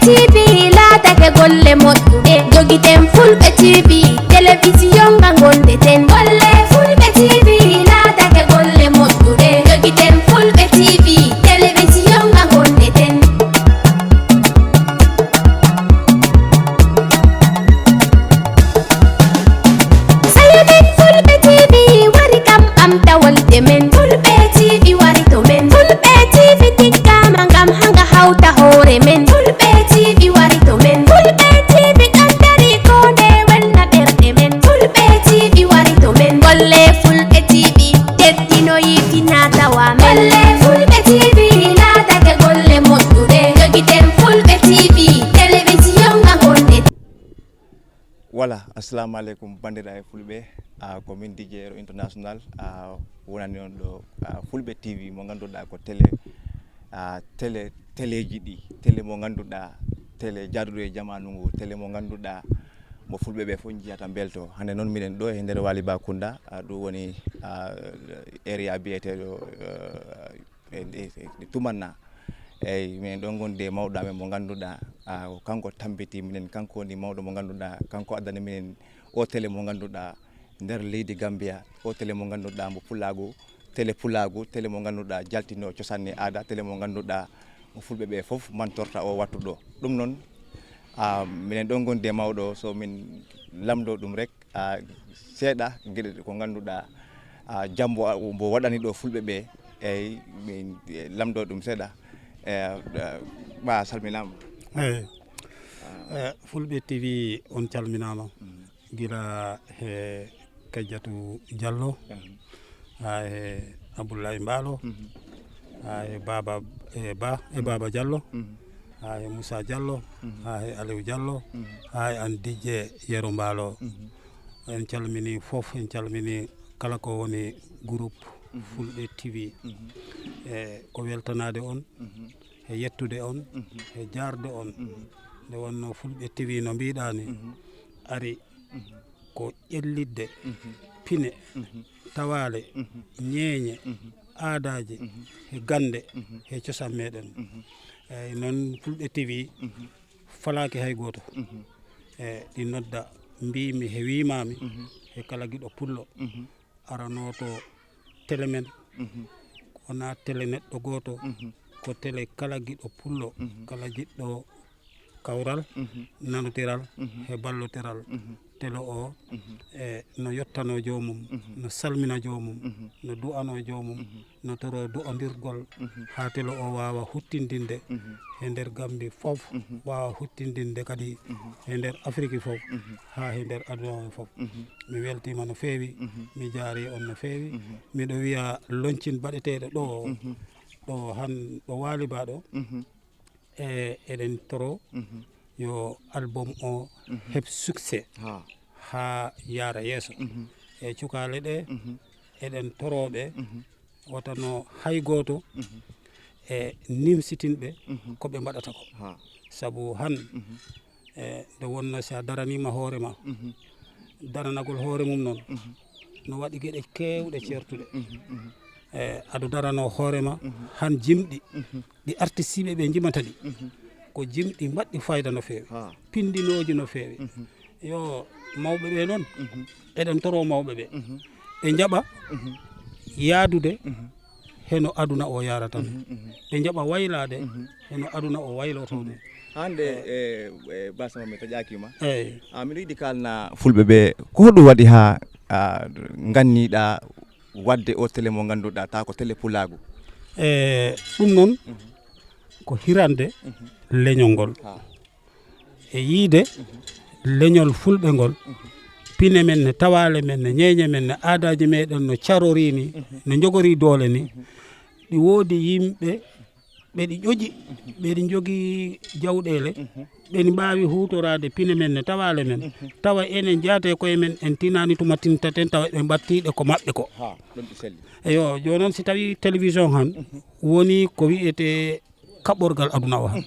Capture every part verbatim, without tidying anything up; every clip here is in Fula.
T V laatake golle moƴƴuɗe. Jogiten Fulɓe T V, telewisiyon nga ngonɗen. Golle Fulɓe T V laatake golle moƴƴuɗe. Jogiten Fulɓe T V, telewisiyon nga ngonɗen. Seydi Fulɓe T V wari kam ɓamta wolde men. Fulɓe T V wari to men. Fulɓe T V tiggama ngam hanga hawta hoore men. Fulɓe T V wari to men. Fulɓe T V ɗon dari ko nde welna ɓerɗe men. Fulɓe T V wari to men. Golle Fulɓe T V teddinoyi fina tawa men. Golle Fulɓe T V laatake golle moƴƴuɗe. Jogiten Fulɓe T V, telewisiyon nga ngonɗen. Voilà, assalamu aleykum banndiraaɓe Fulɓe. Ah, ko min D J Yero International, ah, wonani on ɗo, ah, Fulɓe T V mo ngannduɗaa ko télé, ah, télé téléji ɗi, télé mo ngannduɗaa télé jaaduɗo e jamaanu ngu, télé mo ngannduɗaa mo Fulɓe ɓe fof njiyata mbelto. Hannde noon miɗen ɗo e nder Wali Bakunda, ah, ɗum woni, ah, area biyeteeɗo, ah, e, e, e, e Tumanna. Eyyi, minen ɗo ngondi e mawɗo amen mo ngannduɗaa, ah, ko kanko tambiti minen, kanko woni mawɗo mo ngannduɗaa, kanko addani minen o télé mo ngannduɗaa nder leydi Gambia, o télé mo ngannduɗaa mo pulaagu, télé pulaagu, télé mo ngannduɗaa jaltino cosaan e aada, télé mo ngannduɗaa mo Fulɓe ɓe fof mantorta o wattu ɗo. Ɗum noon, ah, minen ɗo ngondi e mawɗo, so min lamndo ɗum rek, ah, seeɗa geɗe ko ngannduɗaa, ah, jambo, ah, mbo waɗani ɗo Fulɓe ɓe, eyyi, min, eh, lamndo ɗum seeɗa. Eh, eh, Ba, salminaama. Eyyi. Eh, Fulɓe T V on calminaama. Gila he Kajjatu Diallo, haa he Abdoulaye Mbaalo, haa he Baba, e Ba, e Baba Diallo, haa he Moussa Diallo, haa he Aliou Diallo, haa he an D J Yero Mbaalo. En calmini fof, en calmini kala ko woni groupe Fulɓe T V. E ko weltanaade on, e yettude on, e jaarde on. Nde wonno Fulɓe T V no mbiɗaa ni, ari ko ƴellitde pine, tawaale, ñeeñe, aadaaji, e gannde, e cosaan meɗen. Eyyi, noon Fulɓe T V falaaki hay gooto. E ɗi nodda, mbiimi, e wiimaami, e kala giɗo pullo aranoo to télé men, wonaa télé neɗɗo gooto, ko télé kala giɗo pullo, kala jiɗɗo kawral, nanotiral, e ballotiral. Télé o, e no yettanoo joomum, no salmina joomum, no du'anoo joomum, no toroo du'ondirgol, haa télé o waawa huttindinde e nder Gambie fof, waawa huttindinde kadi e nder Afrique fof, haa e nder aduna o fof. Mi weltiima no feewi, mi jaari on no feewi. Miɗo wiya loncin baɗeteeɗo ɗo o, ɗo han, ɗo Waali Ba ɗo, e eɗen toro yo album o heɓ succès, haa yaara yeeso. E cukaale ɗe, eɗen torooɓe wota no hay gooto e nimsitinɓe ko ɓe mbaɗata ko. Sabu han, e nde wonno, si a daraniima hoore ma, daranagol hoore mum noon no waɗi geɗe keewɗe ceertuɗe. E aɗa daranoo hoore ma, han jimɗi ɗi artistiiɓe ɓe njimata ɗi, ko jimɗi mbaɗɗi fayda no feewi, pinndinooji no feewi. Yo mawɓe ɓe noon, eɗen toro mawɓe ɓe, ɓe njaɓa yaadude heno aduna o yarata ni, ɓe njaɓa waylaade heno aduna o wayloto ni. Hannde, e, e, Ba Sama, mi taƴaaki ma. Eyyi. Ah, miɗo yiɗi kaalna Fulɓe ɓe, ko hoɗum waɗi haa, ah, nganniɗaa waɗde o télé mo ngannduɗaa tawa ko télé pulaagu? E ɗum noon ko hirande leñol ngol, e yiide leñol Fulɓe ngol, pine men ne, tawaale men ne, ñeeñe men ne, aadaaji meɗen no carori ni, no njogori doole ni. Ɗi woodi yimɓe ɓe ɗi ƴoƴi, ɓe ɗi njogii jawɗeele, ɓe ɗi mbaawi huutoraade pine men ne, tawaale men, tawa enen jaate koye men en tinaani tuma tintaten, tawa ɓe mbattiiɗe ko maɓɓe ko. Eyo, jooni noon, si tawii télévision han woni ko wiyetee kaɓɓorgal aduna o han,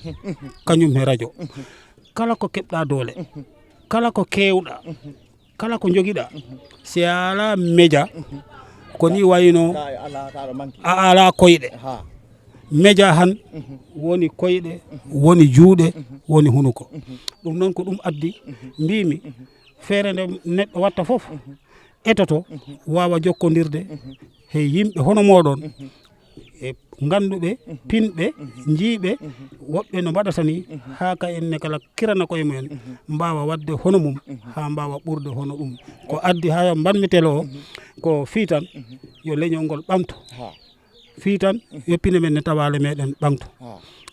kañum he rajo, kala ko keɓɗaa doole, kala ko keewɗaa, kala ko njogiɗaa, si a alaa média, ko ni wayno a alaa koyɗe. Meja han woni koyɗe, woni juuɗe, woni hunuko. Ɗum noon ko ɗum addi mbiimi feere nde neɗɗo watta fof etoto waawa jokkondirde he yimɓe hono mooɗon e ngannduɓe, pinɓe, njiiɓe woɓɓe no mbaɗata ni haa ka enne kala kirana koye mumen mbaawa waɗde hono mum haa mbaawa ɓurde hono ɗum. Ko addi haa mbaɗmi tele o ko fii tan yo leñol ngol ɓamto. Fii tan yoppine men ne tawaale meɗen ɓamto.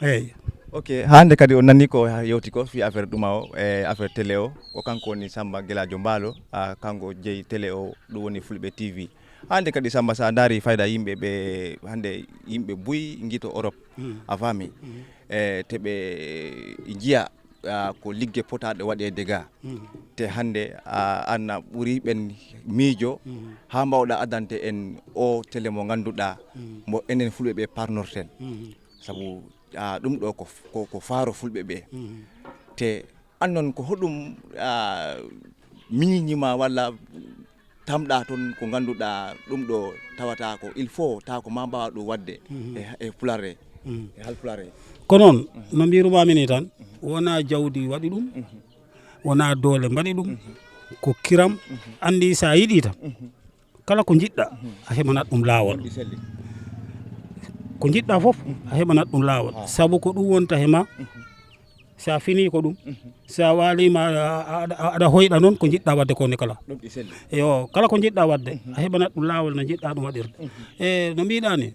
Eyyi. Ok, hannde kadi o nani ko yewti ko fii affaire ɗuma o e affaire télé o, ko kanko woni Samba Gelajo Mbaalo, a kanko jeyi télé o, ɗum woni Fulɓe T V. Hannde kadi Samba, sa ndaari fayda yimɓe ɓe, hannde yimɓe buy ngito Europe, a faami, e te ɓe njiya ah, ko ligge potaaɗe waɗeede ga. Te hannde a anna ɓuri ɓen miijo haa mbawɗa addante en o télé mo ngannduɗaa mo enen fulɓe ɓe parnorten. Sabu ah, ɗum ɗo ko, ko, ko faaro fulɓe ɓe. Te annon ko hoɗum ah, miñiñima walla tamɗa toon ko ngannduɗaa ɗum ɗo tawata ko il faut taw ko ma mbaawa ɗum waɗde e, e pulaar he, e halpulaar he. Ko noon no mbirumaami ni tan, wonaa jawdi waɗi ɗum, wonaa doole mbaɗi ɗum, ko kiram. Anndi so a yiɗii tan kala ko njiɗɗa a heɓanat ɗum laawol. Ko njiɗɗa fof a heɓanat ɗum laawol, sabu ko ɗum wonta he ma. Sa fini ko ɗum, sa walima aɗa hoyɗa noon ko jiɗɗa wadde ko ne kala. Yo kala ko jiɗɗa wadde a heɓanat ɗum laawol no jiɗɗa ɗum waɗirde. E no mbiɗa ni,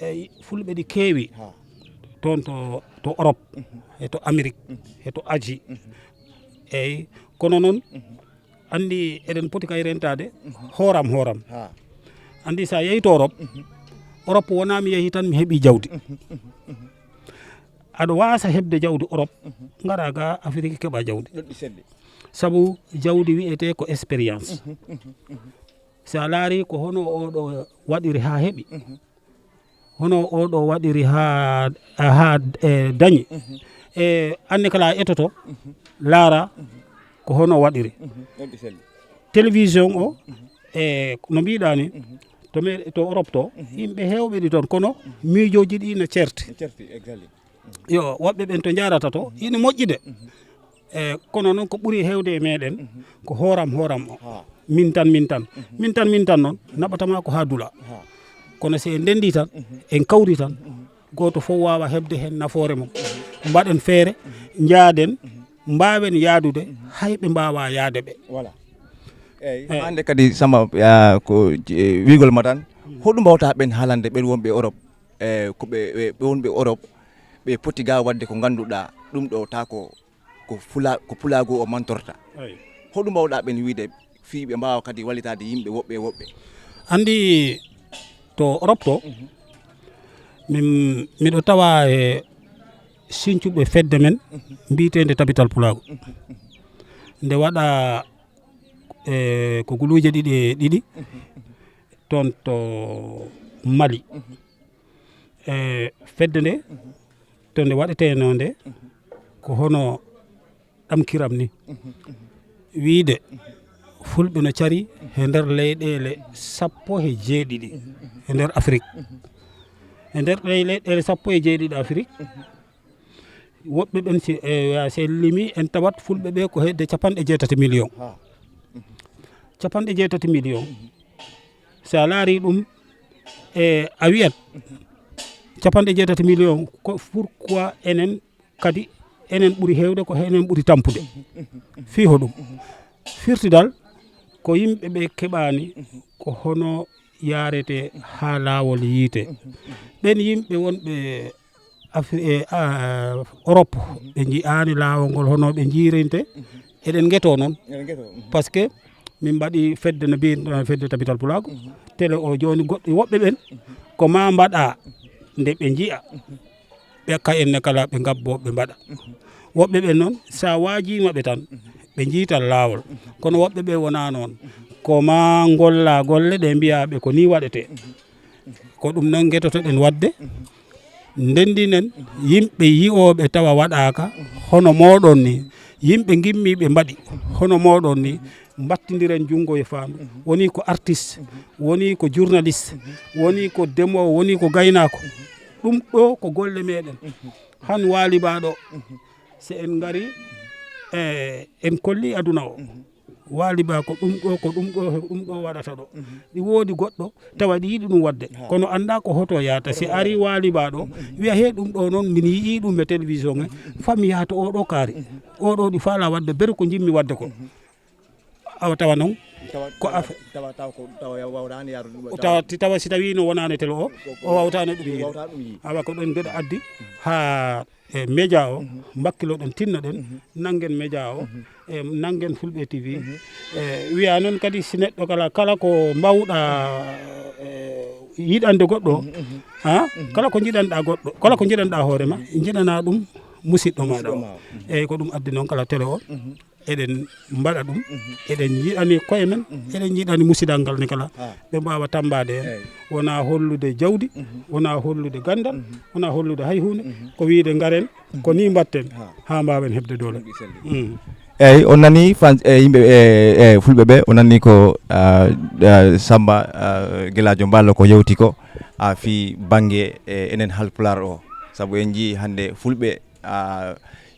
e fulɓe ɗi keewi toon to to Europe, e to Amérique, e to Asie. Eyyi, kono noon anndi eɗen poti kay rentaade hooram hooram. Anndi so a yehi to Europe, Europe wonaa mi yehi tan mi heɓi jawdi. Aɗa waasa heɓde jawdi Europe, ngara ga Afiriki keɓa jawdi. Sabu jawdi wiyetee ko expérience. So a laari ko hono oɗo waɗiri haa heɓi, hono oɗo waɗiri haa haa e dañi, e anne kala a etoto laara ko hono waɗiri. Télévision o e no mbiɗa ni to me to Europe to yimɓe heewɓe ɗi toon, kono miijooji ɗi no certi. Yo woɓɓe ɓen to njarata to ina moƴƴi de. E kono noon ko ɓuri heewde e meɗen ko hooram hooram o. Min tan min tan min tan min tan noon naɓatama ko haa dula. Kono si en ndenndi tan en kawri tan, gooto fof waawa heɓde heen nafoore mum. Mbaɗen feere, njaaden, mbaawen yahdude hay ɓe mbaawaa yahde ɓe. Voilà. Eeyi, hannde kadi Samba, ah, ko eh, wiigol ma tan, hoɗum mbawta ɓeen haalande ɓeen wonɓe Europe, eh, ko ɓe ɓe- ɓe wonɓe Europe, ɓe poti ga waɗde ko ngannduɗaa ɗum ɗo ta ko ko fula ko pulaagu o mantorta. Hoɗum mbawɗa ɓeen wiide fii ɓe mbaawa kadi wallitaade yimɓe woɓɓe e woɓɓe? Anndi to Europe to min miɗo tawa e sincuɓe fedde men mbiyeteende Tabital Pulaagu. Nde waɗa e ko guluuje ɗiɗi e ɗiɗi toon to Mali. E fedde nde to nde waɗeteno nde ko hono ɗamkiram ni, wiide fulɓe no cari he nder leyɗeele sappo he jeeɗiɗi he nder Afrik. He nder ɗee leyɗeele sappo e jeeɗiɗi Afrik, woɓɓe ɓen si e, si en limi en tawat fulɓe ɓe ko hedde capanɗe jeetati million. Capanɗe jeetati million, so a laari ɗum e a wiyat capanɗe jeetati million, ko pourquoi enen kadi enen ɓuri heewde ko enen ɓuri tampude? Fii hoɗum? Firtidal ko yimɓe ɓe keɓaani ko hono yaarete haa laawol yiite. Ɓen yimɓe wonɓe Afri e a- Europe ɓe njiyaani laawol ngol hono ɓe njiyirinte. Eɗen ngeto noon. Eɗen ngeto. Par ce que min mbaɗi fedde no mbiyen fedde Tabital Pulaagu, télé o jooni goɗɗi woɓɓe ɓen ko ma mbaɗa nde ɓe njiya ɓe kay enne kala ɓe ngabbo ɓe mbaɗa. Woɓɓe ɓen noon so a waajiima ɓe tan ɓe njiytan laawol, kono woɓɓe ɓe wonaa noon. Ko ma ngolla golle ɗe mbiya ɓe ko ni waɗetee. Ko ɗum noon ngetotoɗen waɗde, ndenndinen yimɓe yiyooɓe tawa waɗaaka hono mooɗon ni, yimɓe ngimmiiɓe mbaɗi hono mooɗon ni. Mbattindiren junngo e faandu, woni ko artiste, woni ko journaliste, woni ko ndemoowo, woni ko gaynaako. Ɗum ɗo ko golle meɗen. Han waali baa ɗo. Se en ngari, e, en kolli aduna o. Waali baa ko ɗum ɗo, ko ɗum ɗo, ko ɗum ɗo waɗata ɗo. Ɗi woodi goɗɗo, tawa ɗi yiɗi ɗum waɗde. Kono annda ko hoto yahata. Si ari waali baa ɗo, wiya he ɗum ɗo noon, min yi'i ɗum e télévision he. Fam yahata o ɗo kaari. O ɗo ɗi faala waɗde, bere ko jimmi waɗde ko. Awa tawa noon, ko af- tawa, tawa, ko, tawa wawtaani yaarude ɗum ɗo, tawa, tawa, ti tawa si tawi no wonaani télé o, o wawtaani ɗum yiide. Wawtaani ɗum yiide. Awa ko ɗon mbeɗa addi haa e média o, mbakkiloɗen, tinnoɗen, nanngen média o, e nanngen Fulɓe T V. E wiya noon kadi si neɗɗo kala, kala ko mbawɗa, e, yiɗande goɗɗo, ha? Kala ko jiɗanɗa goɗɗo, kala ko jiɗanɗa hoore ma, jiɗana ɗum musiɗɗo maɗa o. Musiɗɗo ma o. Eyyi, ko ɗum addi noon kala télé o. Eɗen mbaɗa ɗum, eɗen yiɗani koye men, eɗen yiɗani musidal ngal ne kala. Ɓe mbaawa tammbaade heen. Eyyi. Wona hollude jawdi, wona hollude ganndal, wona hollude hay huunde, ko wiyde ngaren, ko ni mbaɗten, haa mbaawen heɓde doole. Ɗum ɗi selli. Mm. Eyyi, on nani fan, e yimɓe, e, e fulɓe ɓe, on nani ko, ah, ah, Samba, ah, Gelaajo Mballo ko yewti ko, ah, fii bannge, e, enen Haalpulaar o. Sabu en njii hannde fulɓe, ah,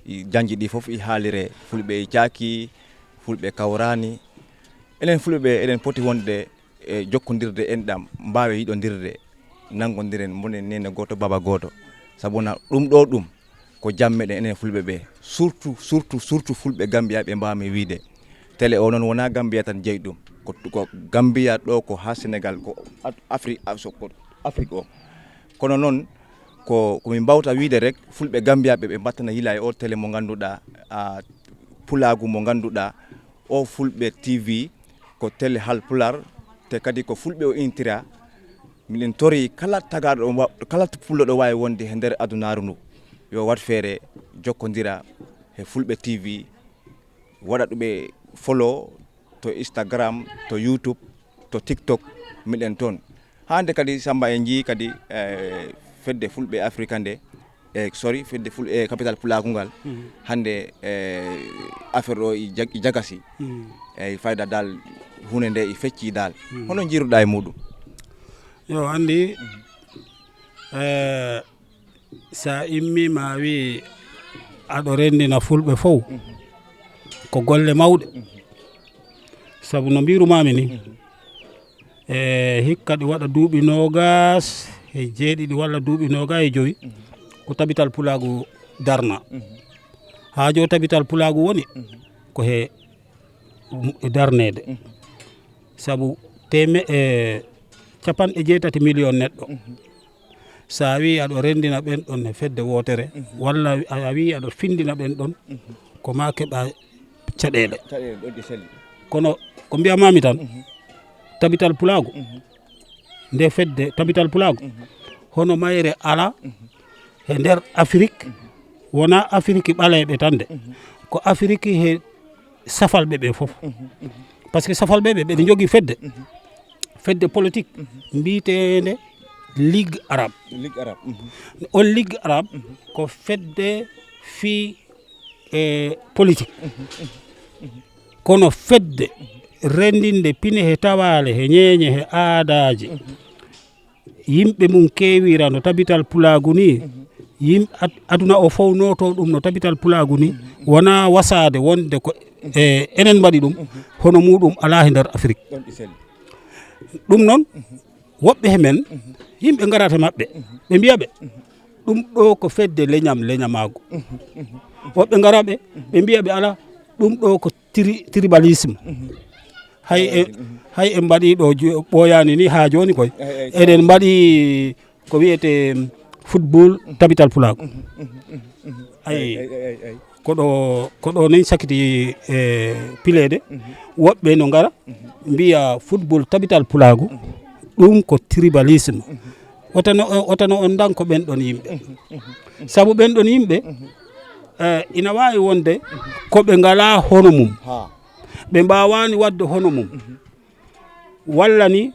i, jannji ɗi fof i haalire, fulɓe i caaki, fulɓe kawraani. Enen fulɓe ɓe, eɗen poti wonde e jokkondirde enɗam, mbaawe yiɗondirde, nanngondiren, mbonen neene gooto, baaba gooto. Sabu na ɗum ɗo ɗum, ko jam meɗen enen fulɓe ɓe. Surtout, surtout, surtout fulɓe Gambia ɓe mbaawmi wiide. Télé o noon wonaa Gambia tan jeyi ɗum. Ko, ko Gambia ɗo, ko haa Sénégal, ko Af-, Afri-, Af-, so, ko Afrique o. Kono noon, ko, ko min mbawta wiide rek, fulɓe Gambia ɓe, ɓe mbattana yila e o télé mo ngannduɗaa, a, pulaagu mo ngannduɗaa, o Fulɓe T V, ko télé Haalpulaar, te kadi ko fulɓe o intira. Miɗen tori kala tagaaɗo ɗo wa-, kala pullo ɗo waawi wonde he nder adunaaru ndu, yo waɗ feere jokkondira he Fulɓe T V, waɗa ɗuɓe follow to Instagram, to YouTube, to TikTok, miɗen toon. Hannde kadi, Samba, en njii kadi, eh, fedde Fulɓe Afrika nde, e, sorry, fedde Ful-, e, Capital Pulaagu ngal, hannde, e, affaire o i jag-, i jagasi. Eyyi, fayda dal, huunde nde i fecci dal. Hono njiiruɗaa e muɗum? Yo, anndi, eh, Sa immiima a wii aɗo renndina fulɓe fof, ko golle mawɗe. Sabu no mbiirumaami ni, e hikka ɗi waɗa duuɓi noogas e jeeɗiɗi walla duuɓi noogas e jowi, ko Tabital Pulaagu darna. Haa jo Tabital Pulaagu woni, ko he darneede. Sabu teme-, e capanɗe jeetati miliyon neɗɗo. So a wii aɗo renndina ɓen ɗon e fedde wootere, walla a wii aɗo findina ɓen ɗon, ko maa keɓa caɗeele. Caɗeele ɗon ɗi selli. Kono ko mbiyamaami tan, Tabital Pulaagu, nde fedde Tabital Pulaagu, hono mayre alaa he nder Afirik, wonaa Afiriki ɓaleeɓe tan de, ko Afiriki he safalɓe ɓe fof. Par ce que safalɓe ɓe, ɓeɗe njogii fedde, fedde politique mbiyeteende Ligue Arabe. Ligue Arabe. On Ligue Arabe ko fedde fii e politique. Kono fedde renndinde pine he tawaale, he ñeeñe, he aadaaji, yimɓe mum keewira no Tabital Pulaagu ni, yim-, ad-, aduna o fof nooto ɗum no Tabital Pulaagu ni, wonaa wasaade wonde ko, e, enen mbaɗi ɗum, hono muɗum alaa he nder Afirik. Ɗon ɗi selli. Ɗum noon, woɓɓe he men, yimɓe ngarata maɓɓe, ɓe mbiya ɓe, ɗum ɗo ko fedde leñam, leñamaagu. Woɓɓe ngara ɓe, ɓe mbiya ɓe, alaa, ɗum ɗo ko tri-, tribalisme. Hay e, hay en mbaɗi ɗo jo-, ɓooyaani ni haa jooni koy. Eɗen mbaɗi ko wiyetee, mm, football Tabital Pulaagu. Ay, ko ɗo, ko ɗo nin sakiti, e, pileede. Woɓɓe no ngara, mbiya football Tabital Pulaagu, ɗum ko tribalisme. Wotano, wotano on ndan ko ɓen ɗon yimɓe. Sabu ɓen ɗon yimɓe, e, ina waawi wonde ko ɓe ngalaa hono mum. Ɓe mbaawaani waɗde hono mum. Walla ni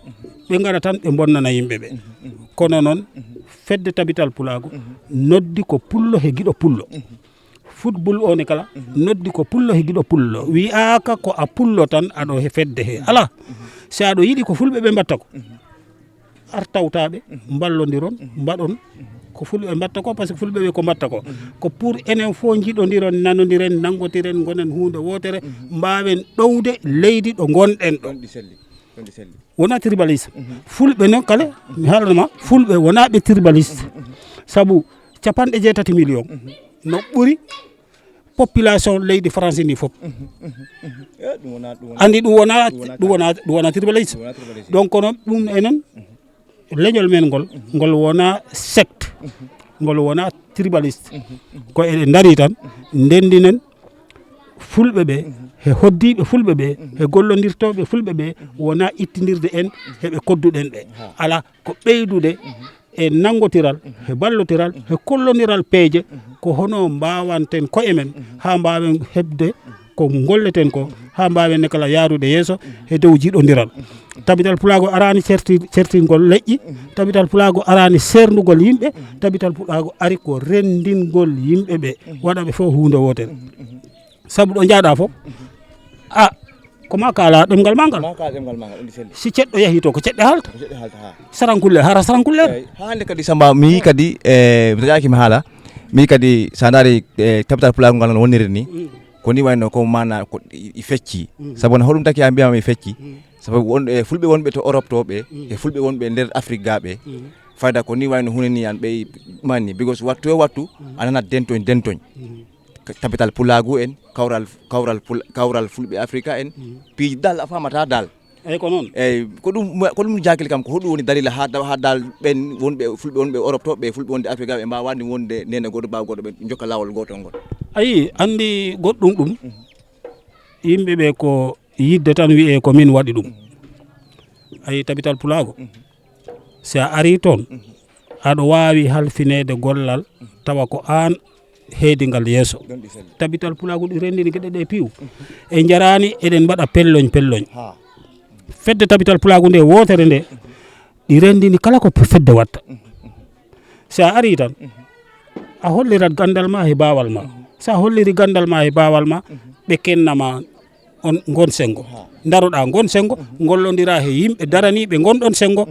ɓe ngara tan ɓe mbonnana yimɓe ɓe. Kono noon, fedde Tabital Pulaagu noddi ko pullo he giɗo pullo. Football o ne kala noddi ko pullo he giɗo pullo. Wiyaaka ko a pullo tan aɗo he fedde he. Alaa. Si aɗo yiɗi ko fulɓe ɓe mbatta ko. Artawtaaɓe, mballondiron, mbaɗon ko fulɓe mbatta ko, parce que fulɓe ɓe ko mbatta ko, ko pour enen fof njiɗondiron, nanondiren, nanngotiren, ngonen huunde wootere, mbaawen ɗowde leydi ɗo ngonɗen ɗo. Wona tribalisme. Fulɓe noon kala, mi haalana ma, fulɓe wona ɓe tribalisme. Sabu capanɗe jeetati million no ɓuri population leydi France ni fof. Andi ɗum wona, ɗum wona, ɗum wona tribalisme. Donc kono ɗum enen leñol men ngol, ngol wona secte, ngol wona tribaliste. Ko eɗen ndari tan, ndendinen fulɓe ɓe, he hoddiiɓe fulɓe ɓe, he gollondirtooɓe fulɓe ɓe, wona ittindirde en he ɓe kodduɗen ɓe. Ala, ko ɓeydude e nanngotiral, he ballotiral, he kollondiral peeje, ko hono mbaawanten koye men, haa mbaawen heɓde ko ngolleten ko, haa mbaawen ne kala yaarude yeeso he dow jiɗondiral. Tabital Pulaagu araani certi-, certingol leƴƴi, Tabital Pulaagu araani seernugol yimɓe, Tabital Pulaagu ari ko renndingol yimɓe ɓe, waɗa ɓe fof huunde wootere. Sabu ɗo njaaɗa fof, a, ko ma kaala ɗemngal ma ngal. Ma kaala ɗemngal ma ngal, on di selli. Si ceɗɗo yahii to, ko ceɗɗe haalta. Ko ceɗɗe haalta, ha. Sarankulle, hara sarankulle. Eyi, haa hannde kadi Samba, mi yii kadi, e, mi taƴaaki mi haala, mi yii kadi, so a ndaari, e, Tabital Pulaagu ngal no woniri ni, ko ni wayno ko maana ko i, i fecci. Sabu no hoɗum taki a mbiyaama i fecci? Sabu won, e, fulɓe wonɓe to Europe to ɓe, e fulɓe wonɓe nder Afrique ga ɓe, fayda ko ni wayno huunde ni an ɓe mani, because wattu e wattu, a nanat dentoñ, dentoñ. Ka-, Tabital Pulaagu en, kawral, kawral Pul-, kawral Fulɓe Afrika en, piiji dal a faamata dal. Eyi, ko noon. Eyi, ko ɗum, ko ɗum jaakil kam, ko hoɗum woni dalila haa, haa dal ɓen wonɓe, Fulɓe wonɓe Europe to, ɓe Fulɓe wonde Afrika, ɓe mbaawani wonde nene gooto, baaw gooto, ɓe jokka laawol gootol ngol? Ayi, anndi goɗɗum ɗum, yimɓe ɓe ko yidde tan wiyee ko min waɗi ɗum. Ayi, Tabital Pulaagu, si a arii toon, aɗa waawi halfineede gollal, tawa ko aan heedi ngal yeeso. Tabital Pulaagu ɗi renndini geɗe ɗe piiw. En njaraani eɗen mbaɗa pelloñ pelloñ. Fedde Tabital Pulaagu nde wootere nde, ɗi renndini kala ko fedde watta. Si a arii tan, a hollirat ganndal ma he baawal ma. Si a holliri ganndal ma he baawal ma, ɓe kenna ma on ngon senngo. Ndaroɗaa ngon senngo, ngollondiraa he yimɓe daraniiɓe ngonɗon senngo.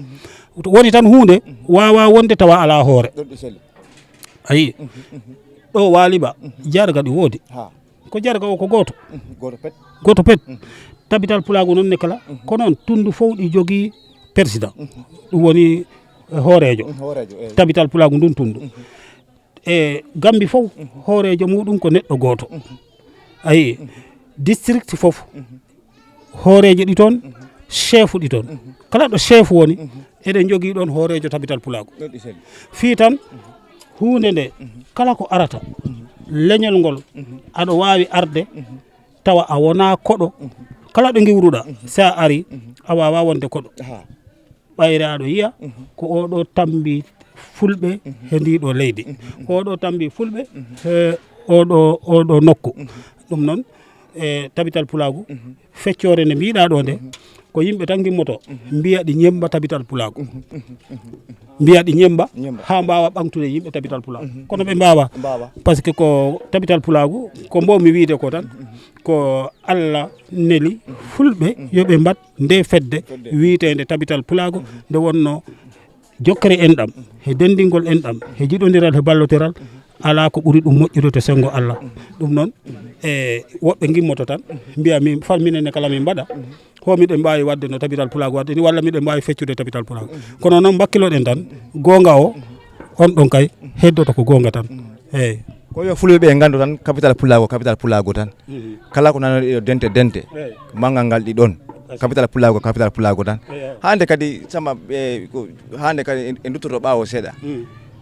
Woni tan huunde waawaa wonde tawa alaa hoore. Ayi, ɗo Waaliba, jarga ɗi woodi. Ko jarga o ko gooto. Gooto pet. Gooto pet. Tabital Pulaagu noon ne kala. Ko noon tunndu fof ɗi jogii président. Ɗum woni, e, hooreejo. Hooreejo, eyi. Tabital Pulaagu ndun tunndu. E Gambi fof, hooreejo muɗum ko neɗɗo gooto. Ayi, district fof, hooreejo ɗi toon, chef ɗi toon. Kala ɗo chef woni, eɗen njogii ɗoon hooreejo Tabital Pulaagu. Fii tan, huunde nde, kala ko arata, leñol ngol, aɗa waawi arde, tawa a wonaa koɗo. Kala ɗo ngiwruɗaa, si a arii, a waawaa wonde koɗo. Ɓayre aɗo yiya, ko oɗo tambi fulɓe he ndi ɗo leydi. Ko oɗo tambi fulɓe he oɗo, oɗo nokku. Ɗum noon, e Tabital Pulaagu, feccoore nde mbiɗa ɗo nde, ko yimɓe tan ngimmoto, mbiya ɗi ñemba Tabital Pulaagu. Mbiya ɗi ñemba, ñemba, haa mbaawa ɓaŋtude yimɓe Tabital Pulaagu. Kono ɓe mbaawa. Mbaawa. Parce que ko Tabital Pulaagu, ko mbawmi wiide ko tan, ko Allah neli fulɓe yo ɓe mbaɗ nde fedde, fedde, wiyeteende Tabital Pulaagu, nde wonno jokkere enɗam, he denndingol enɗam, he jiɗondiral, he ballotiral, alaa ko ɓuri ɗum moƴƴude to senngo Allah. Ɗum noon, e woɓɓe ngimmoto tan, mbiya min, fal minen ne kala min mbaɗa, ho miɗen mbaawi waɗde no Tabital Pulaagu waɗde ni, walla miɗen mbaawi feccude Tabital Pulaagu. Kono noon, mbakkiloɗen tan, goonga o, on ɗon kay, heddoto ko goonga tan. Eeyi. Ko yo fulɓe ɓe nganndu tan, Capital Pulaagu, Capital Pulaagu tan. Kala ko nanoɗen ɗo dente, dente. Eeyi. Manngal ngal ɗi ɗon. Capital Pulaagu, Capital Pulaagu tan. Eeyi. Hannde kadi, sama, e, ko, hannde kadi en, en nduttoto ɓaawo seeɗa.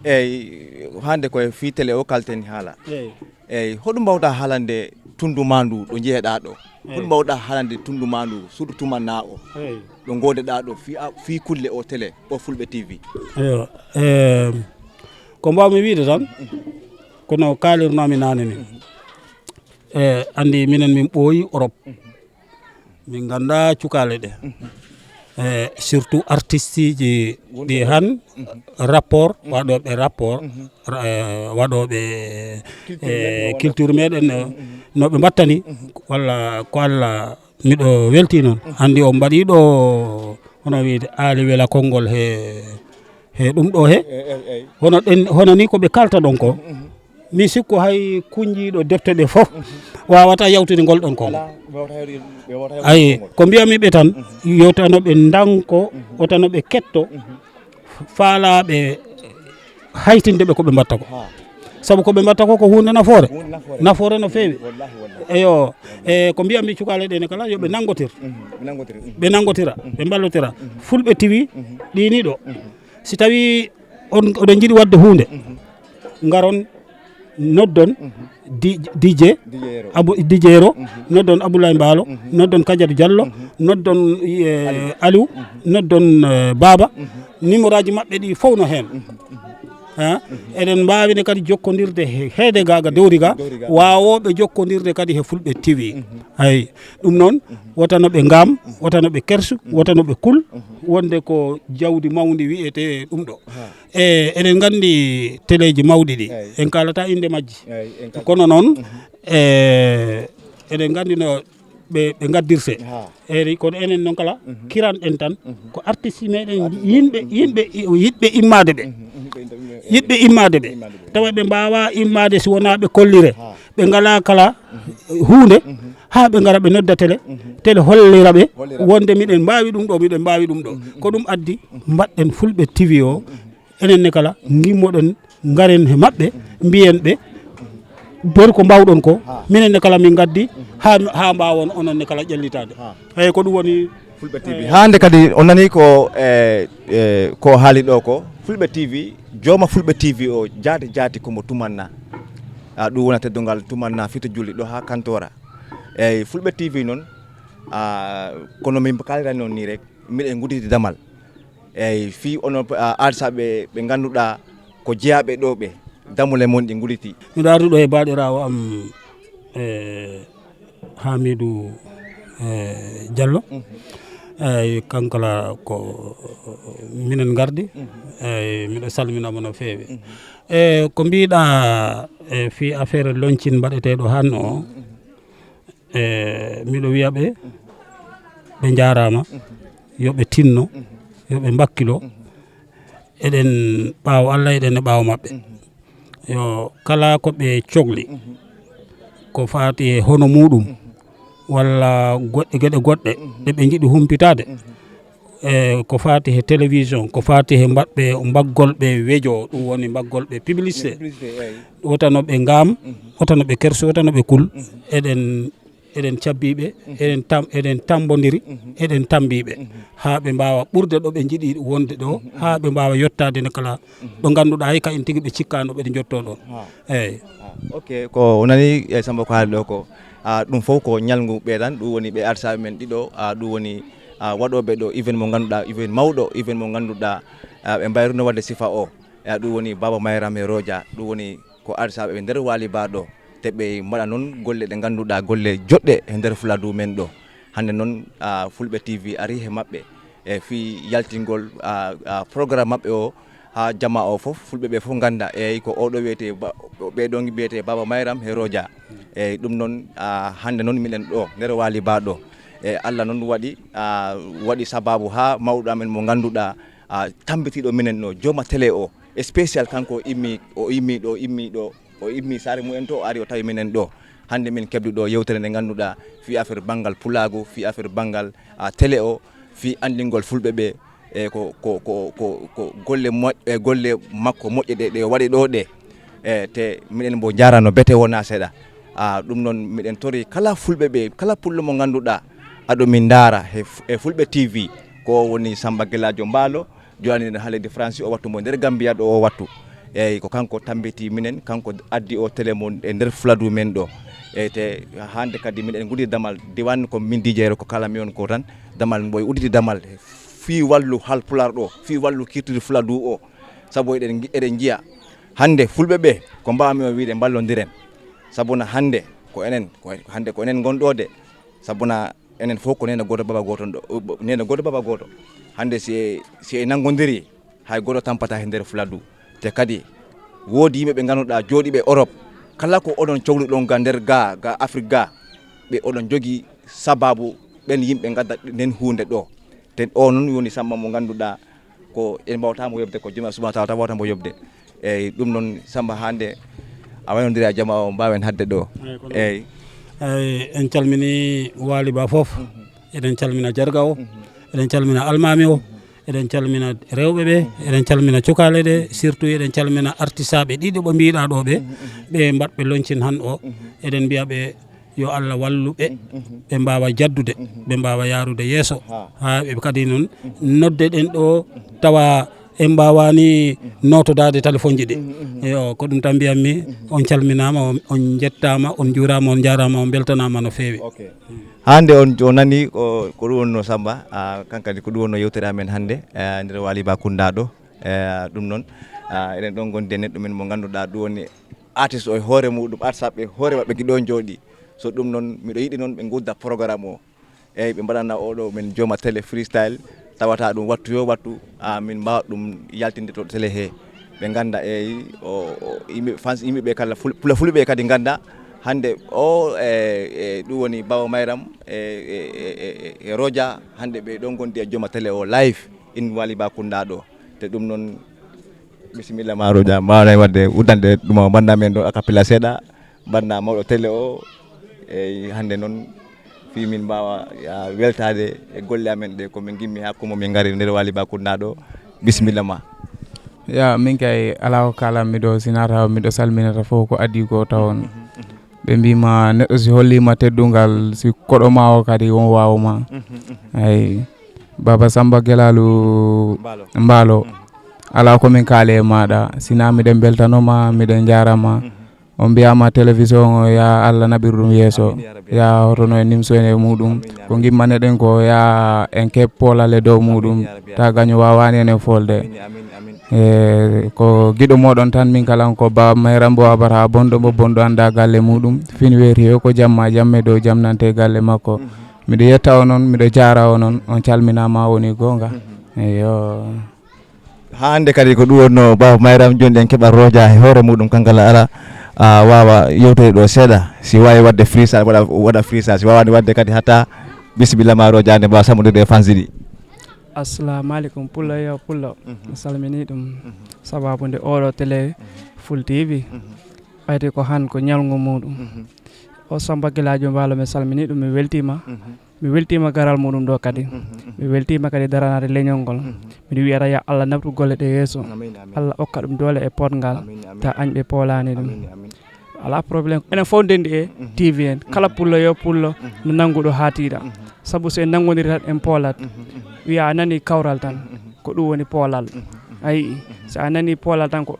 Eeyi, hannde ko e fii télé o kalten haala. Eeyi. Eeyi, hoɗum mbawɗaa haalande tunndu maa ndu ɗo njeyeɗaa ɗo? Eeyi. Hoɗum mbawɗaa haalande tunndu maa ndu, surtout tuma naa o? Eeyi. Ɗo ngoodeɗaa ɗo fii a-, fii kulle o télé o Fulɓe T V? Eeyi, ehm, ko mbaawmi wiide tan, kono kaalirnoomi naane ni. E, anndi minen min ɓooyi Europe. Min nganndaa cukaale ɗe. E, surtout artisteji ɗi han, rapport, waɗooɓe rapport, ra-, e, waɗooɓe, e, culture meɗen, e, no ɓe mbattani, walla ko Allah, miɗo weltii noon. Anndi o mbaɗii ɗo Hono wiide aali wela konngol he, he ɗum ɗo he. Hono ɗen, hono ni ko ɓe kalta ɗon ko. Mi sikku hay kunnjiiɗo defte ɗe fof wawata yawtude ngol ɗon konngol. Ay, ko mbiyami ɓe tan, yo tano ɓe ndanko, o tano ɓe ketto, faalaaɓe haytinde ɓe ko ɓe mbatta ko. Sabu ko ɓe mbatta ko ko huunde nafoore. Nafoore no feewi. Eyo, e ko mbiyami cukaale ɗe ne kala, yo ɓe nanngotir. Ɓe nanngotira, ɓe mballotira. Fulɓe tiwi ɗiini ɗo. Si tawi on, oɗon njiɗi waɗde huunde, ngaron, noddon, di-, D J, Abu, D J Ro, noddon Abdoulaye Mbaalo, noddon Kadiatou Diallo, noddon, eh, Aliou, noddon, eh, Baba. Numéro aji maɓɓe ɗi fof no heen. Ha? Eɗen mbaawi ne kadi jokkondirde he heede ga, ga dowri ga, waawooɓe jokkondirde kadi he Fulɓe T V. Hay, ɗum noon, wota no ɓe ngaam, wota no ɓe kersu, wota no ɓe kul, wonde ko jawdi mawndi wiyetee ɗum ɗo. E, eɗen nganndi teleeji mawɗi ɗi, en kaalata innde majji. Kono noon, e, eɗen nganndi no ɓe, ɓe ngaddirtee. Eeri, kono enen noon kala, kiranɗen tan, ko artiste meɗen yimɓe, yimɓe, yiɗɓe immaade ɓe. Yiɗɓe immaade ɓe. Tawa ɓe mbaawaa immaade si wonaa ɓe kollire. Ɓe ngalaa kala huunde, haa ɓe ngara ɓe nodda tele. Tele hollira ɓe wonde miɗen mbaawi ɗum ɗo, miɗen mbaawi ɗum ɗo. Ko ɗum addi mbaɗɗen Fulɓe T V o. Enen ne kala ngimmoɗen, ngaren he maɓɓe, mbiyen ɓe, nder ko mbawɗon ko, minen ne kala min ngaddi, haa, haa mbaawon onon ne kala ƴellitaade. Eeyi, ko ɗum woni Fulɓe T V. Hannde kadi on nani ko, e, e, ko haali ɗo ko Fulɓe T V, jooma Fulɓe T V o jaati jaati ko mo Tumanna. A, ɗum wona teddungal Tumanna fito julli ɗo haa Kantoora. Eeyi, Fulɓe T V noon, a, kono min kaalirani noon nii rek, miɗen ngudditi damal. Eeyi, fii onon, a, arsaaɓe ɓe ngannduɗaa ko jeyaaɓe ɗo ɓe, damule mon ɗi ngudditi. Miɗo arduɗo e baaɗiraawo am, e, Hamidou, e, Diallo. Eeyi, kankala ko minen ngardi. Eeyi, miɗo salmina mo no feewi. E, ko mbiɗa, e, fii affaire loncin mbaɗeteeɗo hannde o, e, miɗo wiya ɓe, ɓe njaaraama, yo ɓe tinno, yo ɓe mbakkilo. Eɗen ɓaawo Allah, eɗen e ɓaawo maɓɓe. Yo kala ko ɓe cogli, ko faati e hono muɗum, walla goɗɗe geɗe goɗɗe ɗe ɓe njiɗi humpitaade, e ko faati he télévision, ko faati he mbaɗɓe mbaggol ɓe wejo, ɗum woni mbaggol ɓe publicité. Wota no ɓe ngaam, wota no ɓe kerso, wota no ɓe kul. Eɗen, eɗen cabbii ɓe, eɗen tam-, eɗen tammbondiri, eɗen tammbii ɓe, haa ɓe mbaawa ɓurde ɗo ɓe njiɗi wonde ɗo, haa ɓe mbaawa yottaade ne kala ɗo ngannduɗaa hay kayen tigi ɓe cikkaano ɓe njottoo ɗoon. Eeyi. Ah, ok, ko o nani e Samba ko haali ɗo ko, ah, ɗum fof ko ñalngu ɓe tan, ɗum woni ɓe arsaaɓe men ɗiɗo, ah, ɗum woni, ah, waɗooɓe ɗo event mo ngannduɗaa, event mawɗo, event mo ngannduɗaa, ah, ɓe mbayruno waɗde sifa o. E ɗum woni Baaba Mayram e Roja, ɗum woni ko arsaaɓe ɓe nder Waali Ba ɗo, te ɓe mbaɗa noon golle ɗe ngannduɗaa golle joɗɗe e nder Fuladu men ɗo. Hannde noon, ah, Fulɓe T V ari he maɓɓe e fii yaltingol, ah, ah, programme maɓɓe o haa jamaa o fof, Fulɓe ɓe fof ngannda, eeyi, ko oɗo wiyetee ba-, ɓee ɗoo mbiyetee Baaba Mayram he Roja. Eeyi, ɗum noon, ah, hannde noon miɗen ɗo nder Waali Ba ɗo. E Allah noon waɗi, ah, waɗi sabaabu haa mawɗo amen mo ngannduɗaa, ah, tammbitiiɗo minen no jooma télé o, spécial kanko immi, o immi ɗo, immi ɗo, o immi saare mumen to, o ari o tawi minen ɗo. Hannde min keɓdi ɗo yewtere nde ngannduɗaa fii affaire banngal pulaagu, fii affaire banngal, ah, télé o, fii anndingol Fulɓe ɓe, e ko, ko, ko, ko, ko golle moƴ-, e golle makko moƴƴe ɗe, ɗe o waɗi ɗo ɗe. E te minen mbo njaarano bete wonaa seeɗa. Ah, ɗum noon miɗen tori kala Fulɓe ɓe, kala Pullo mo ngannduɗaa aɗo min ndaara he F-, e Fulɓe T V, ko woni Samba Gelaajo Mbaalo, joɗaniɗen haalirde Faransi o wattu mbo nder Gambia ɗo o wattu. Eeyi, ko kanko tammbiti minen, kanko addi o télé mo e nder Fuladu men ɗo. Eeyi, te hannde kadi miɗen nguddii damal diwan ko min D J Ro ko kala mi on ko tan, damal mbo e udditi damal fii wallu Haalpulaar ɗo, fii wallu kirtiri Fuladu o. Sabu eɗen ngi-, eɗen njiya hannde Fulɓe ɓe ko mbaawmi o wiide mballondiren. Sabu na hannde ko enen, ko, hannde ko enen ngonɗo de. Sabu na enen fof ko neene gooto, baaba gooto ɗo, neene gooto, baaba gooto. Hannde si e, si e nanngondiri, hay gooto tampata he nder Fuladu. Te kadi woodi yimɓe ɓe ngannduɗaa jooɗiiɓe Europe, kala ko oɗon cogluɗon ga nder ga, ga Afrik ga, ɓe oɗon jogii sabaabu ɓen yimɓe ngadda nden huunde ɗo. Ten o noon woni Samba mo ngannduɗaa ko en mbaawata mo yoɓde, ko Joom Allah subhanahu wa taala wawata mo yoɓde. Eyyi, ɗum noon Samba, hannde a waynondiri e jama o, mbaawen haɗde ɗo. Eyyi, ko noon. Eyyi. Eyyi, en calmini Waali Ba fof. Mhm. Eɗen calmina Jarga o. Mhm. Eɗen calmina almaami o. Mhm. Eɗen calmina rewɓe ɓe. Mhm. Eɗen calmina cukaale ɗe. Mhm. Surtout eɗen calmina artisaaɓe ɗiɗo ɓe mbiɗa ɗo ɓe. Mhm, mhm. Ɓe mbaɗɓe loncin han o. Mhm. Eɗen mbiya ɓe yo Allah wallu ɓe, mhm, mhm, ɓe mbaawa jaddude, mhm, ɓe mbaawa yaarude yeeso, ha, ha ɓe kadi noon, mhm, nodde ɗen ɗo, mhm, tawa en mbaawani, mhm, notodaade telefonji ɗi. Mhm, mhm. Yo, ko ɗum tan mbiyammi, mhm, on calminaama, on, on njettaama, on njuuraama, on njaaraama, on mbeltanaama no feewi. Ok. Hannde on, on nani ko, ko ɗum wonno Samba, ah, kankadi ko ɗum wonno yewtere amen hannde, eh, nder Waali Ba Kunda ɗo. Eh, ɗum noon, ah, eɗen ɗon ngondi e neɗɗo men mo ngannduɗaa ɗum woni artiste o e hoore muɗum, artisaaɓe e hoore maɓɓe ki ɗo jooɗi. So ɗum noon, miɗo yiɗi noon ɓe ngudda programme o. Eyyi, ɓe mbaɗana oɗo men jooma télé freestyle, tawata ɗum wattu yo wattu, ah, min mbaawa ɗum yaltinde to télé he. Ɓe ngannda, eyyi, o, o, yimɓe, fans, yimɓe ɓe kala, ful-, pula-, fulɓe ɓe kadi ngannda hannde o, e, e, ɗum woni Baaba Mayram, e, e, e, e, e Roja, hannde ɓe ɗon ngondi e jooma télé o live, in Waali Ba Kunda ɗo. Te ɗum noon, bisimilla ma, Roja, mbaawa waɗde uddande ɗum o, mbaɗna men ɗo a cappella seeɗa, mbaɗna mawɗo télé o. Eyyi, hannde noon, fii min mbaawa, ah, weltaade e golle amen ɗe, ko min ngimmi haa ko mo min ngari nder Waali Ba Kunda ɗo. Bisimilla ma. Ya, min kay, alaa ko kaalammi ɗo, si naata miɗo salminata fof ko adii ko tawon. Mhm, mhm, mhm. Ɓe mbiima neɗɗo si holliima teddungal, si koɗo ma o kadi won waawo ma. Mhm, mhm. Ay, Baba Samba Gelalu Mbaalo. Mbaalo. Mhm. Alaa ko min kaali e maaɗa, si naa miɗen mbeltano ma, miɗen njaara ma. Mhm. On mbiyaama télévision o, ya Allah naɓir ɗum yeeso. Amin, ya Rabbi. Ya hotono e nimso e muɗum. Amin, ya Rabbi. Ko ngimmaneɗen ko, ya en keɓ poolal e dow muɗum. Amin, ya Rabbi. Ta gaño waawaani en e foolde. Amin, amin, amin. E ko giɗo moɗon tan min kala ko Ba Mayra mbo abata bonɗo mbo bonɗo annda galle muɗum. Fin weeti o ko jamma, jamme dow jam nante galle makko. Mhm. Miɗo yetta o noon, miɗo jaara o noon. On calminaama woni goonga. Mhm. Eyo. Haa hannde kadi ko ɗum wonno Baba Mayram. Jooni en keɓat Roja he hoore muɗum, kankala ara, a waawa yewtoyde ɗo seeɗa. Si waawi waɗde freestyle, waɗa, waɗa freestyle. Si waawaani waɗde kadi hatta, bisimilla ma Roja, nde mbaawa sammondirde e fans ɗi. Assalamu alaikum, pullo yo pullo. Mhm. Mi salmini ɗum. Mhm. Sababu nde oɗo télé, mhm, Full T V. Mhm. Ɓayde ko han ko ñalngu muɗum. Mhm. O Samba Gelajo Mbaalo, mi salmini ɗum, mi weltima. Mhm. Mi weltima garal muɗum ɗo kadi. Mhm, mhm. Mi weltima kadi daranaade leñol ngol. Mhm. Miɗo wiyata ya Allah naftu golle ɗe yeeso. Amin, amin. Allah okka ɗum doole e potngal. Amin, amin. Ta añɓe poolani ɗum. Amin, amin. Alaa problème. Enen fof ndendi e, mhm, T V en. Kala, mhm, pullo yo pullo, mhm, no nannguɗo haa tiiɗa. Mhm. Sabu so en nanngondirii tan en poolat. Mhm, mhm. Wiya a nani kawral tan. Mhm, mhm. Ko ɗum woni poolal. Mhm, mhm. A yi'i? Mhm. So a nani poolal tan ko,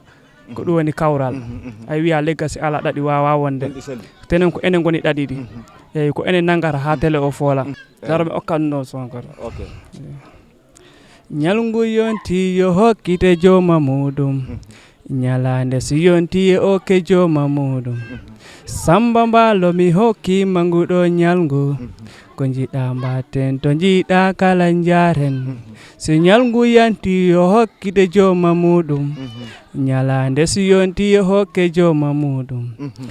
ko ɗum woni kawral. Mhm, mhm. A wiya leggal si alaa ɗaɗi waawa wonde. Gonɗi selli. Tenen ko enen ngoni ɗaɗi ɗi. Mhm. Eyyi, ko enen nanngata haa télé o foola. Mhm. Daro mi okkan ɗum ɗo son koto. Ok. Eyyi. Ñalngu yonti yo hokkite jooma muɗum. Mhm. Ñalaande si yonti e okke jooma muɗum. Mhm. Samba Mbaalo mi hokki ma nguɗo ñalngu. Mhm. Ko njiɗa mbatten to njiɗa kala njaren. Mhm. Si ñalngu yanti yo hokkite jooma muɗum. Mhm. Ñalaande si yonti yo hokke jooma muɗum. Mhm.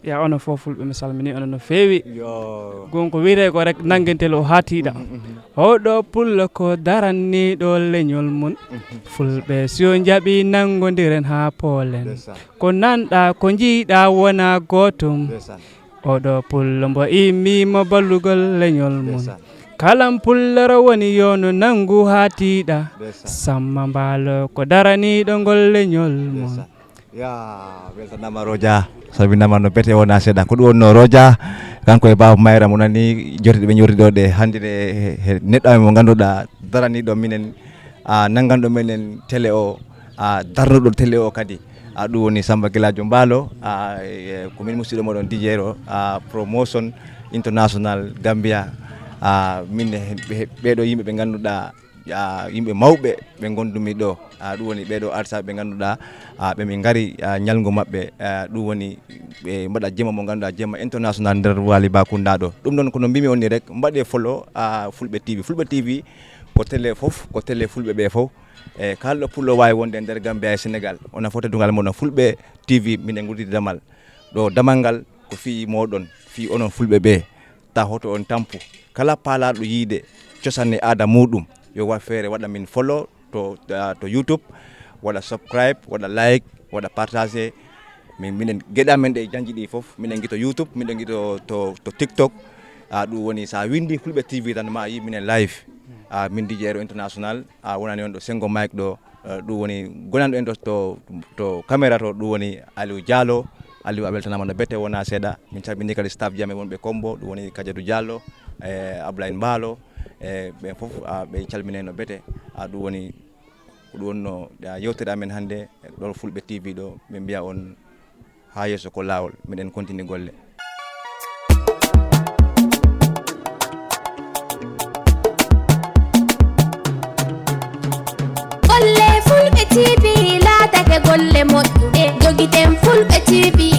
Ya onon fof fulɓe mi salmini onon no feewi. Yo. Gonko wiyete ko rek nanngentel o haa tiiɗa. Mhm, mhm. Oɗo pullo ko daranniiɗo leñol mum. Mhm. Fulɓe si o njaɓi nanngondiren haa poolen. Ndeysaan. Ko nanɗa ko njiiɗa wona gootum. Ndeysaan. Oɗo pullo mbo immiima ballugol leñol mum. Ndeysaan. Kalan pulloro woni yo no nanngu haa tiiɗa. Ndeysaan. Samba Mbaalo ko daraniiɗo ngol leñol mum. Ndeysaan. Ya, weltanaama Roja. Salminaama no bete wona seeɗa. Ko ɗum wonno Roja, kanko e Baba Mayra mo nani jewte ɗe ɓe jewti ɗo ɗe hannde ɗe he, he neɗɗo amen mo ngannduɗaa daraniiɗo minen, a, nannganɗo menen télé o, a, darnuɗo télé o kadi. A, ɗum woni Samba Gelajo Mbaalo, a, e, ko min musiɗɗo moɗon D J o, a, Promotion International Gambia. A, min he, he, ɓeɗo yimɓe ɓe ngannduɗaa, a, yimɓe mawɓe ɓe ngondumi ɗo. A, ɗum woni ɓeɗo artisaaɓe ɓe ngannduɗaa, a, ɓe min ngari, a, ñalngu maɓɓe. A, ɗum woni ɓe mbaɗa jema mo ngannduɗaa, jema international nder Waali Ba Kunda ɗo. Ɗum noon ko no mbimi on ni rek, mbaɗe follow, a, Fulɓe T V. Fulɓe T V ko télé fof, ko télé fulɓe ɓe fof. E kala ɗo pullo waawi wonde nder Gambia e Sénégal, onon fof teddungal moɗon Fulɓe T V, minen nguddidi damal. Ɗo damal ngal ko fii moɗon, fii onon fulɓe ɓe. tawa hoto on tampu. Kala paalaaɗo yiide cosaan e aada muuɗum, yo waɗ feere waɗa min follow to, ah, to YouTube, waɗa subscribe, waɗa like, waɗa partage. Min, minen geɗe amen ɗe janji ɗi fof, minen ngi to YouTube, minen ngi to, to, to TikTok. Ah, ɗum woni so a winndi Fulɓe T V tan ma a yi minen live. Ah, min D J Aero International, a wonani on ɗo Sengo Mike ɗo. Eh, ɗum woni gonanɗo en to, to, to caméra to, ɗum woni Aliou Diallo. Aliou, a weltanaama no bete wona seeɗa. Min calmini kadi staff ji amen wonɓe Kombo, ɗum woni Kadiatou Diallo, e Ablaye Mbaalo, e ɓen fof, ah, ɓe calmine no bete. Ah, ɗum woni, ko ɗum wonno, ah, yewtere amen hannde, ɗo Fulɓe T V ɗo, min mbiya on haa yeeso ko laawol, miɗen continue golle. Golle Fulɓe T V laatake golle moƴƴuɗe. Jogiten Fulɓe T V,